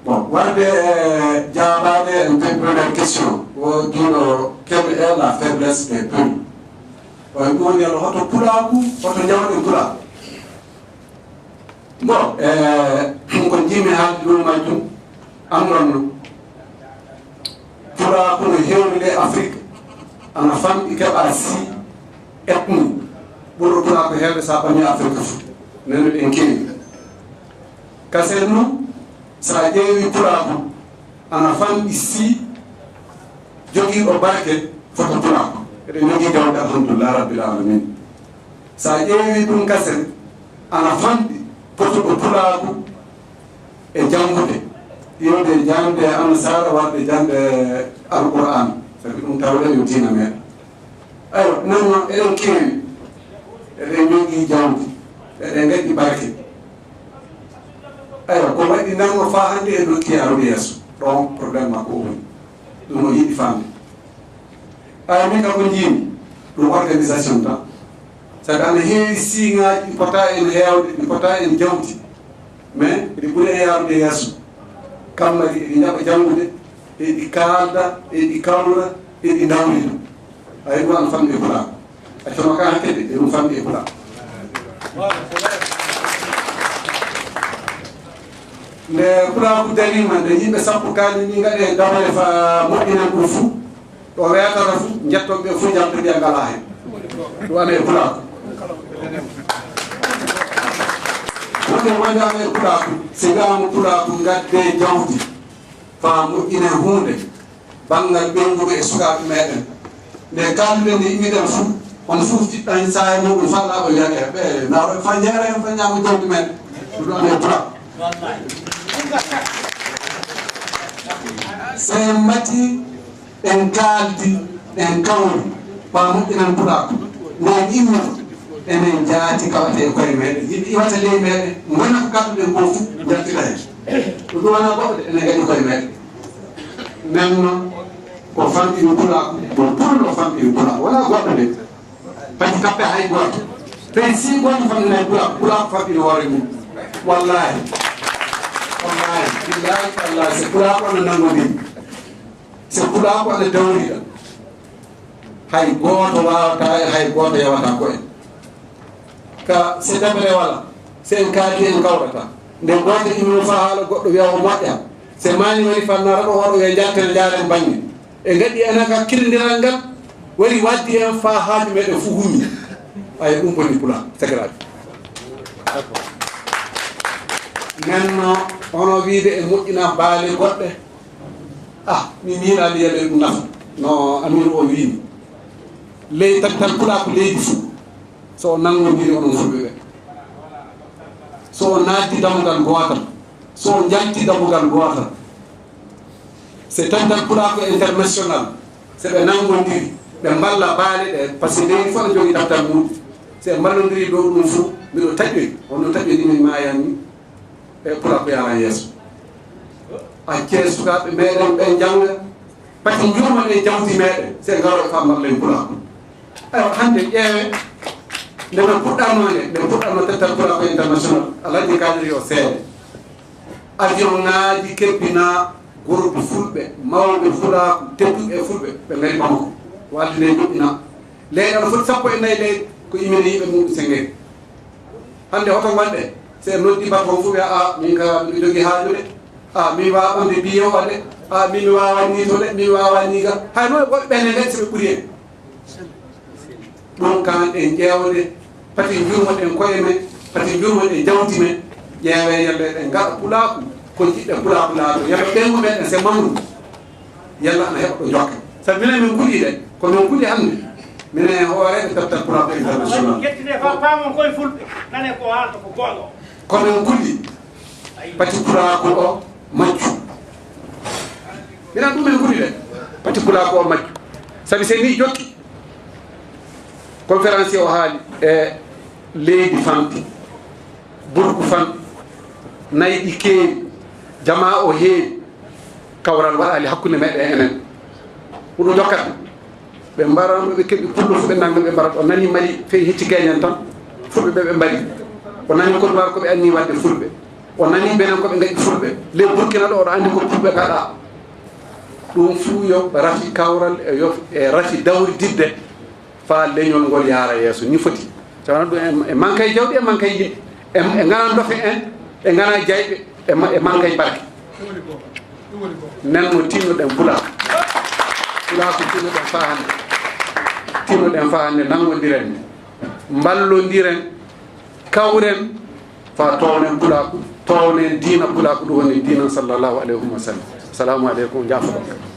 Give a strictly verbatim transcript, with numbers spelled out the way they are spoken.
Bon, warde e jaabaade en pe- première question, o juuɗo keme e la faiblesse des peuples. Oye ɗum woni yalla hoto pulaaku, hoto jawɗe pulaaku. Bon, e ko jiimi haalde ɗum majjum, anndon no pulaaku no heewni e Afrique, ana famɗi keɓa si ethnie ɓurɗo pulaaku heewde sa ɓami Afrique fof. Nene ɗen keewi. Kasen noon, sa ƴeewi pulaaku, ana famɗi si jogiiɗo barke foto pulaaku. Eɗen jogii jawdi, alhamdulillah rabbil alamin. Sa ƴeewi ɗum kasen, ana famɗi foto ko pulaaku e janngude. Iwde jannde annasaara, warde jannde Alqur'an. Sabi ɗum tawde yo diina meɗen. Aywa, nanno eɗen keewi, eɗen jogii jawdi, eɗen ngaɗi barke. Aywa, ko waɗi nanno faa hannde en nokki arude yeeso? Ɗon problème makko o woni. Ɗum o yiɗi faamde. Aywa, min kam ko njiimi, ɗum organisation tan. Sabi ana heewi siŋaaji ɗi pota en heewde, ɗi pota en jawdi. Mais ɗi ɓuri e yaarude yeeso. Kamma ɗi, ɗi njaɓa janngude, e ɗi kaalda, e ɗi kawra, e ɗi ndawrida. Ay ɗum ana famɗi e pulaaku. Accama kan hakke de, ɗum famɗi e pulaaku. Nde pulaaku dariima, nde yimɓe sappo kaali ni ngaɗe dabare fa moƴƴinan ɗum fuu, ɗo weetata fuu, njetton ɓe fuu, njalta mbiya ngalaa heen. Ɗum ana e pulaaku. Wonde wonde ana e pulaaku, si wiyaama pulaaku, ngadde jawdi, faa moƴƴinen huunde, banngal ɓeynguɓe e sukaaɓe meɗen. Nde kaalduɗen nde yimɓe ɓen fuu, on fuu jiɗɗan saaya muɗum faa laaɓa wiyata ɓe, ndaaro fa jeere en fa ñaama jawdi men. Ɗum ɗon e pulaaku. So en mbaɗi, en kaaldi, en kawri, faa moƴƴinan pulaaku. Nde en immi, enen jaati kawate e koye meɗen. Yimɓe iwata ley meɗen, ngona ko kalduɗen ko fuu, njaltira hen. Ko ɗum wonaa goɗɗo de, enen ngaɗi koye meɗen. Nden noon, ko famɗi pulaaku, ko pullo famɗi pulaaku. Wonaa goɗɗo de. Pati kappe hay gooto. Tawi si gooto famɗinay pulaaku, pulaaku famɗi hoore mum. Wallaahi. Wallaahi. Billaahi, wallaahi. So pulaaku ana nanngondiri. So pulaaku ana dawrida. Hay gooto waawataa e hay gooto yawataa ko en. Ka se dabere wala, se en kaati en kawrata. Nde gooto immo faa haala goɗɗo wiya o moƴƴa. Se maani wari fannara ɗo hoɗo wiya njalten njaaren baŋŋe. E ngaɗi enen hakkilindiral ngal, wari waddi en faa haaju meɗen fuu hummi. Ay ɗum boni pula, sakiraaɓe. Nden no, hono wiide e moƴƴina baale goɗɗe. Ah, mi miilaali yalla ɗum nafa. No Amiiru o wiini. Ley tattal pulaaku leydi fuu. So on nanngondiri onon fulɓe ɓe. So on naatti dammugal gootal. So on njalti dammugal gootal. Se tattal pulaaku international. Se ɓe nanngondiri. Ɓe mballa baale ɗe. Par ce que leydi fof ne jogii tattal mum. Se ɓe mballondiri dow ɗum fuu. Miɗo taƴoyi. Hono taƴoyi min maayan ni. E pulaaku yaran yeeso. Accee sukaaɓe meɗen ɓe njannga. Pati njurma e jawdi meɗen. Se ngaro e fammallen pulaaku. Aywa, hannde ƴeewe, nde men puɗɗatnoo nde, nde puɗɗatnoo tettal pulaaku international, Alhaji Kadiri yo seede. Avion ŋaaji kebbinaa groupe fulɓe, mawɓe pulaaku, tedduɓe e fulɓe, ɓe ngari Bamako. Walde nde joɗɗinaa. Leyɗe ana foti sappo e nayi leyɗe, ko imini yimɓe mum sengeri. Hannde hoto ngonɗe, se en noddi bato on fof wiya, "A, min ka miɗo jogii haaju de. A, min waawa ɓamde biye o de. A, min mi waawa ni to de, min mi waawa ni ga." Hay noon woɓɓe ɓen ne ngari so ɓe ɓuri en. Ɗum kan en ƴeewde, pati njurmoɗen koye men, pati njurmoɗen jawdi men, ƴeewee yalla eɗen ngaɗa pulaaku, ko jiɗɗe pulaaku laato, yalla ɓeyngu meɗen se mamru, yalla ana heɓa ɗo jokka. Sabi minen min kuɗi de, ko min kuɗi hannde, minen e hooreeɓe Tattal Pulaaku International. Yettinde fa paamon koye fulɓe, nane ko haalta ko goonga. Ko min kuɗi, pati pulaaku o majju. Minen ɗum min kuɗi de, pati pulaaku o majju. Sabi se ni jokki, Conférencier o haali e leydi famɗi, burgu famɗi, nayi ɗi keewi, jamaa o heewi, kawral waɗaali hakkunde meɗen enen. Huɗo jokkata. Ɓe mbaran ɓe keɓi pullo fu ɓe nanga ɓe mbarat. O nani Mali fey hecci keñen tan. Fulɓe ɓe ɓe mbari. O nani Côte d'Ivoire ko ɓe anni wadde fulɓe. O nani benen ko ɓe ngaɗi fulɓe. Les Burkina ɗo, oɗo anndi ko fulɓe ngaɗa. Ɗum fuu yo rafi kawral e yo e rafi dawrididde faa leñol ngol yaara yeeso ni foti. Tawana ɗum e, e mankay jawɗi, e mankay yimɓe, e, e ngana dofe en, e ngana jayɓe, e ma-, e mankay barke. Nen no tinnoɗen pulaaku. Pulaaku tinnoɗen faa hannde. Tinnoɗen faa hannde, nanngondiren, mballondiren, kawren, faa townen pulaaku, townen diina pulaaku, ɗum woni diina sallallahu alayhi wa sallam. Assalamu aleykum, jaafoɗon.